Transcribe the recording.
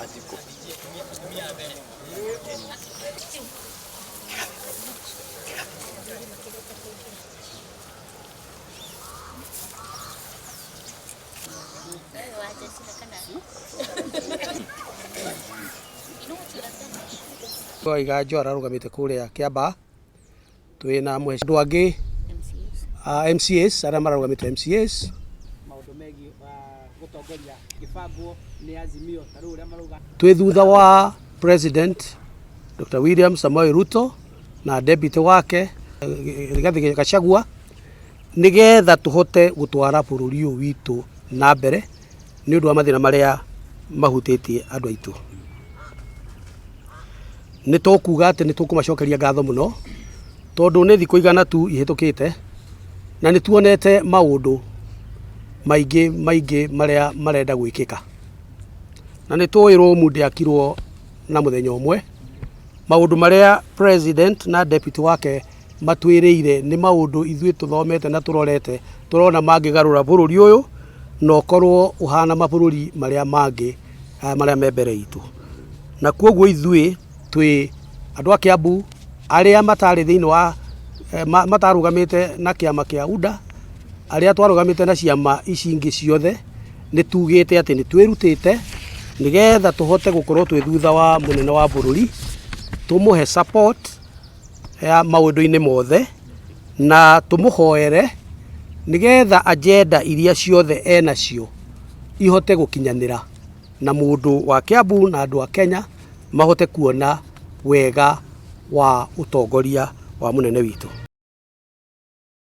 Wanjikũ. Waiganjo ararũgamĩte kũrĩa Kĩambaa twĩna andũ angĩ MCAs arĩa mararũgamĩte MCAs maũndũ megiĩ gũtongoria gĩbangwo nĩ Azimio ta rĩu ũrĩa marauga. Twĩ thutha wa President Dr. William Samoei Ruto na deputy wake Rigathi Gachagua nĩgetha tũhote gũtwara bũrũri ũyũ witũ na mbere nĩ ũndũ wa mathĩna marĩa mahutĩtie andũ aitũ. Nĩ tũkuga atĩ nĩ tũkũmacokeria ngatho mũno tondũ nĩ thikũ igana tu ihĩtũkĩte na nĩ tuonete maũndũ maingĩ maingĩ marĩa marenda gwĩkĩka. Na nĩ tũĩ Rome ndĩakirwo na mũthenya ũmwe. Maũndũ marĩa president na deputy wake matwĩrĩire nĩ maũndũ ithuĩ tũthomete na tũrorete tũrona mangĩgarũra bũrũri ũyũ na ũkorwo ũhana mabũrũri marĩa mangĩ marĩa me mbere itũ. Na koguo ithuĩ twĩ andũ a Kiambu arĩa matarĩ thĩinĩ wa matarũgamĩte na kĩama kĩa UDA, arĩa twarũgamĩte na ciama ici ingĩ ciothe, nĩ tugĩte atĩ nĩ twĩrutĩte nĩgetha tũhote gũkorwo twĩ thutha wa mũnene wa bũrũri, tũmũhe support ya maũndũ-inĩ mothe na tũmũhoere nĩgetha agenda iria ciothe enacio ihote gũkinyanĩra na mũndũ wa Kiambu na andũ a Kenya mahote kuona wega wa ũtongoria wa mũnene witũ.